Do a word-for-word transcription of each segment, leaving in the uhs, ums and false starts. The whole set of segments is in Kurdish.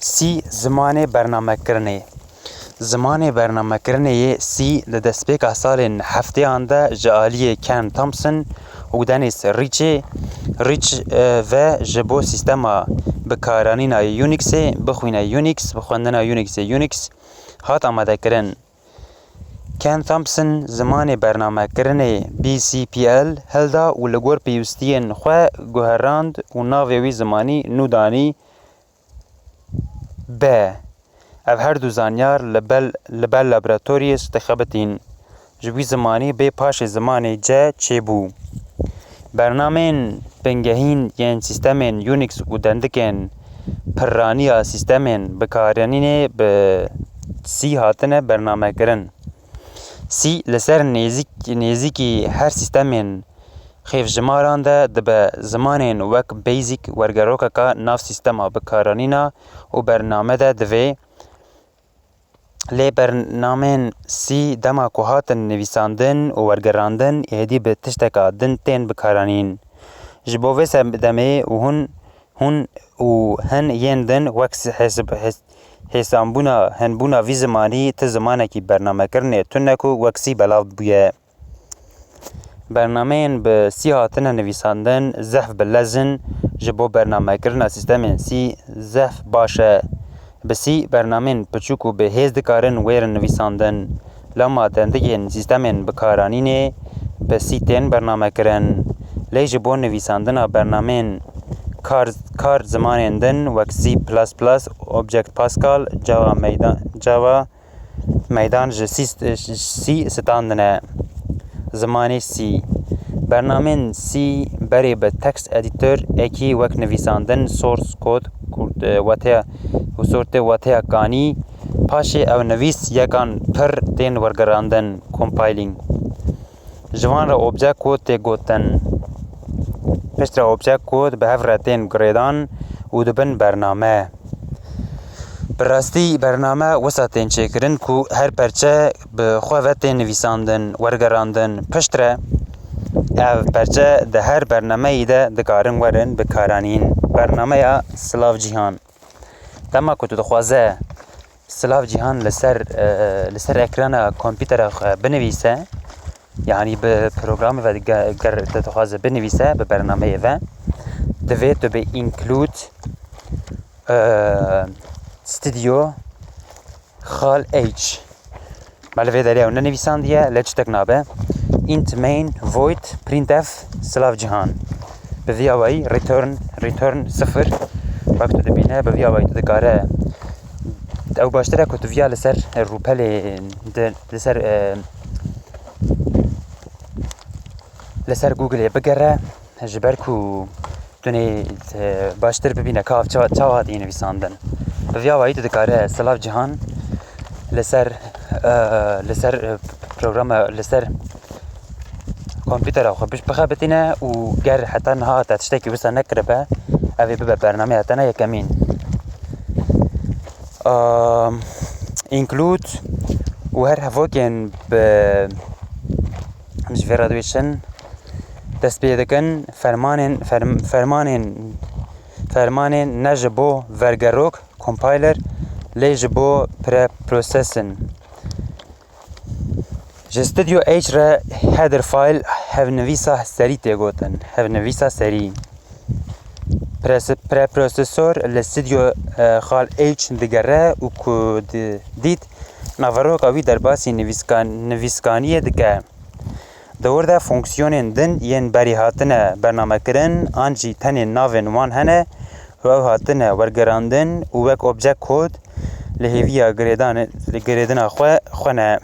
C. Zimanê bernamekirinê. Zimanê bernamekirinê yê C di destpêka salên hefteyan de ji aliyê Ken Thompson û Dennis Ritchie, Rich, e, ve ji bo sîstema bikaranîna Unixê, bixwîne Unix, bi xwendina Unixê Unix, hat amadekirin. Ken Thompson zimanê bernamekirinê B C P L hilda û li gor pêwistiyên xwe guherand û navê wî zimanî nû danî B. Ev her du zanyar li bel, li ber laboratoriyê dixebitîn. Ji wî zimanî bê paşê zimanê C çêbû. Bernameyên bingehîn yên sîstemên Unix û dendikên pirraniya sîstemên bikaranînê bi C hatine bernamekirin. C li ser nêzîk-, nêzîkî her sîstemên xêvjimaran de dibe zimanên wek BASIC wergerokeka nav sîstema bikaranîna û bername de divê. Lê bernameyên C dema ku hatin nivîsandin û wergerandin, êdî bi tişteka din tên bikaranîn. Ji bo vê sedemê û hûn, hûn û hin yên din wek s-, hêsib-, hês-, hêsanbûna hinbûna vî zimanî ti zimanekî bernamekirinê tune ku wek C belav bûye. Bernameyên bi C hatine nivîsandin zehf bi lez in, ji bo bernamekirina sîstemên C zehf baş e. Bi C bernameyên piçûk û bi hêz dikarin wêrin nivîsandin. Lema dendikên sîstemên bikaranînê bi C tên bernamekirin. Lê ji bo nivîsandina bernameyên kar, kar zimanên din wek C plus plus, Object Pascal, Java meydan, Java meydan ji C, C standine. Zimanê C. Bernamên C berê bi text editor ekî wek nivîsandin, source code, kurt, e, weteya û sortê weteya kanî, paşê ew nivîs yekan pir tên wergerandin, compiling. Ji van re object code tê gotin. Piştre object code bi hev re tên girêdan û dibin bername. Bi rastî bername wisa tên çêkirin ku her perçe bi xwe ve tên nivîsandin, wergerandin. Piştre ev perçe di her bernameyî de dikarin werin bikaranîn. Bernameya Silav Cîhan. Dema ku tu dixwaze Silav Cîhan li ser, e, li ser ekrana kompîtera xwe binivîse, yanî bi programê ve ge-, ger te dixwaze binivîse, bi bernameyê ve, divê tu bi include, e, studio xal H. Me li vê derê ew nenivîsandiye, lê çitek nabe. Int main void printf Silav Cîhan. Bi vî awayî return, return sifir. Wek tu dibîne, bi vî awayî tu dikare. Ew baştir e ku tu viya li ser rûpelê di, li ser, e, li ser Googleê bigere, ji ber ku tu nê, e, baştir bibîne ka ev çawa, çawa hatiye nivîsandin. Bi vî awayî tu dikare Silav Cîhan li ser, e, li ser, e, programa, li ser kompîtera xwe biş-, bixebitîne û ger heta niha te tiştekî wisa nekiribe, ev ê bibe bernameya te ne yekemîn. Am, include û her hevokên bi, ji vê re dibêjin, dest pê dikin fermanên, ferm-, fermanên, fermanên ne ji bo vergerok, compiler, lê ji bo preprocessing. Ji Studio H re header file hevnivîsa serî tê gotin. Hevnivîsa serî. Pres-, preprosesor li Studio, e, xal H digere û ku di-, dît naveroka wî derbasî nivîskan-, nivîskaniyê dike. Di wir de fonksiyonên din yên berî hatine bernamekirin an jî tenê navên wan hene û ew hatine wergerandin û wek object code li hêviya girêdan-, girêdina xwe, xwe ne.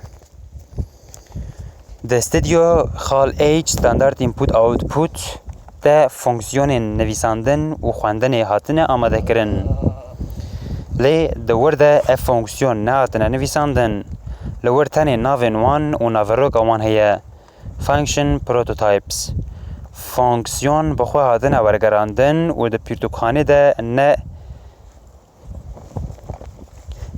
Di Studio xal H standard input output de fonksiyonên nivîsandin û xwendinê hatine amadekirin. Lê di wir de ev fonksiyon nehatine nivîsandin. Li wir tenê navên wan û naveroka wan heye. Function prototypes. Fonksiyon bi xwe hatine wergerandin û di pirtûkxanê de ne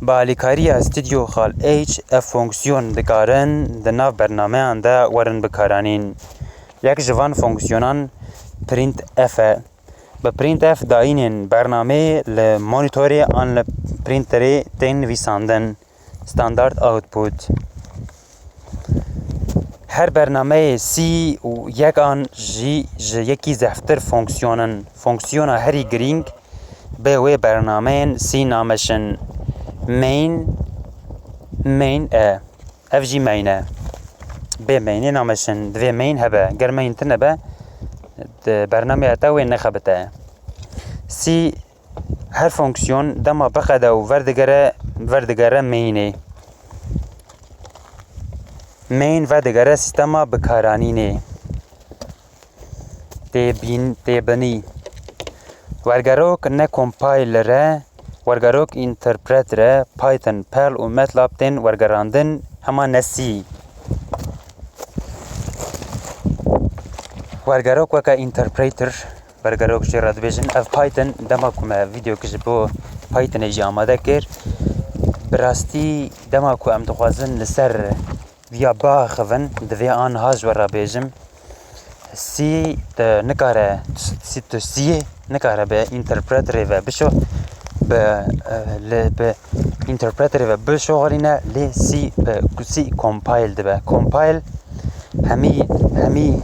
Bi alîkariya Studio xal H ev fonksiyon dikarin di nav bernameyan de werin bikaranîn. Yek ji van fonksiyonan printf e. Bi printf dayînên bernameyê li monitorê an li printerê tên nivîsandin. Standard output. Her bernameyê C û yek an jî ji yekî zehftir fonksiyon in. Fonksiyona herî girîng bi wê bernameyên C nameşin main, main e. Ev jî main e. Bê mainê nameşin. Divê main hebe. Ger main tune be, di bernameya te wê nexebite. C Her fonksiyon dema biqede û verdigere, verdigere mainê. Main vedigere sîstema bikaranînê. Têbîn-, têbinî. Wergerok ne compiler e, wergerok interpreter e, Python, Perl û MATLAB tên wergerandin, hema ne C. Wergerok weke interpreter, wergerok jê re dibêjin. Ev Python, dema ku me vîdeoyek ji bo Pythonê jî amade kir. Bi rastî dema ku em dixwazin li ser viya biaxivin, divê aniha ji we re bêjim. C tu nikare, C tu C nikare bi interpreterê ve bişo, bi, e, li, bi interpreterê ve bişoxilîne, lê C bi, C compile dibe. Compile hemî, hemî,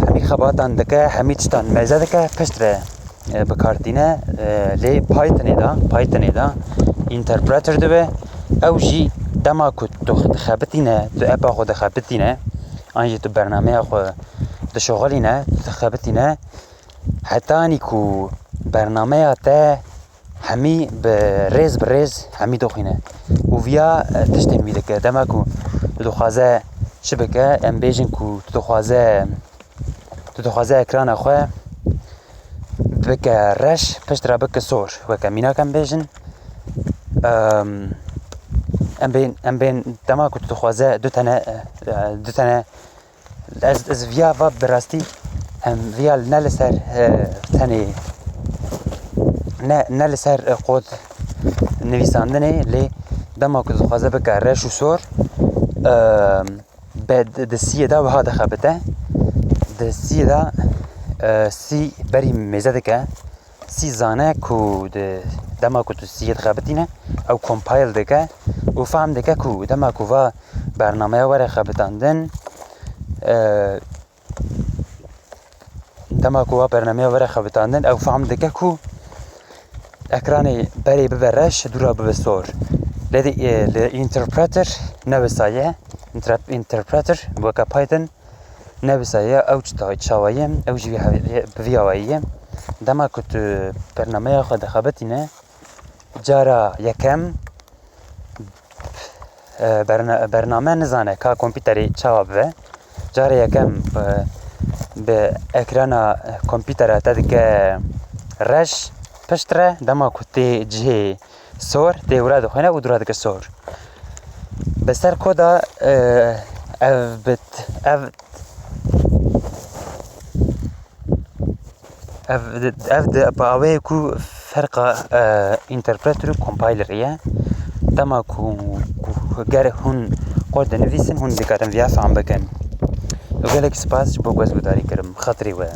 hemî xebatan dike, hemî tiştan mêze dike, piştre, e, bi kar tîne, e, lê Pythonê de, Pythonê de interpreter dibe. Ew jî dema ku tu dixebitîne, tu appa xwe dixebitîne, an jî tu bernameya xwe dişoxilîne, tu dixebitîne, hetanî ku bernameya te hemî bi rêz bi rêz hemî dixwîne. Û viya, e, tiştên wî dike. Dema ku tu dixwaze çi bike, em bêjin ku tu dixwaze, tu dixwaze ekrana xwe bike reş, piştre bike sor. Weke mînak em bêjin, em, em bên, em bên dema ku tu dixwaze du tene, e, e, du tene Ez, ez viya va bi rastî, em viya ne li ser, e, tenê, ne, ne li ser, e, qod nivîsandinê, lê dema ku dixwaze bike reş û sor, e, be, di, di siyê de wiha dixebite. Di siyê de, e, sî berî mêze dike. Sî zane ku di dema ku tu siyê dixebitîne, ew compile dike û fehm dike ku dema ku va bernameya were xebitandin, e, dema ku va bernameya were xebitandin, ew fehm dike ku ekranê berê bibe reş, dûra bibe sor. Lê di, e, li interpreter ne wisa ye. Inter-, interpreter weke Python ne wisa ye, ew çi ta-, çawa ye, ew jî wî hev-, bi vî awayî ye. Dema ku tu bernameya xwe dixebitîne, cara yekem, e, berna-, bername nizane ka kompîterê çawa bibe. Cara yekem, e, bi ekrana kompîtera te dike reş, piştre dema ku tê cihê sor, tê wira dixwîne û dûra dike sor. Bi ser koda, e, ev bit, ev, ev, ev di bi awê ku ferqa, e, interpreter û compiler ye. Dema ku, ku ger hûn kod dinivîsin, hûn dikarin viya fehm bikin. Û gelek spas ji bo ku ez guhdarî kirim. Xatirî we.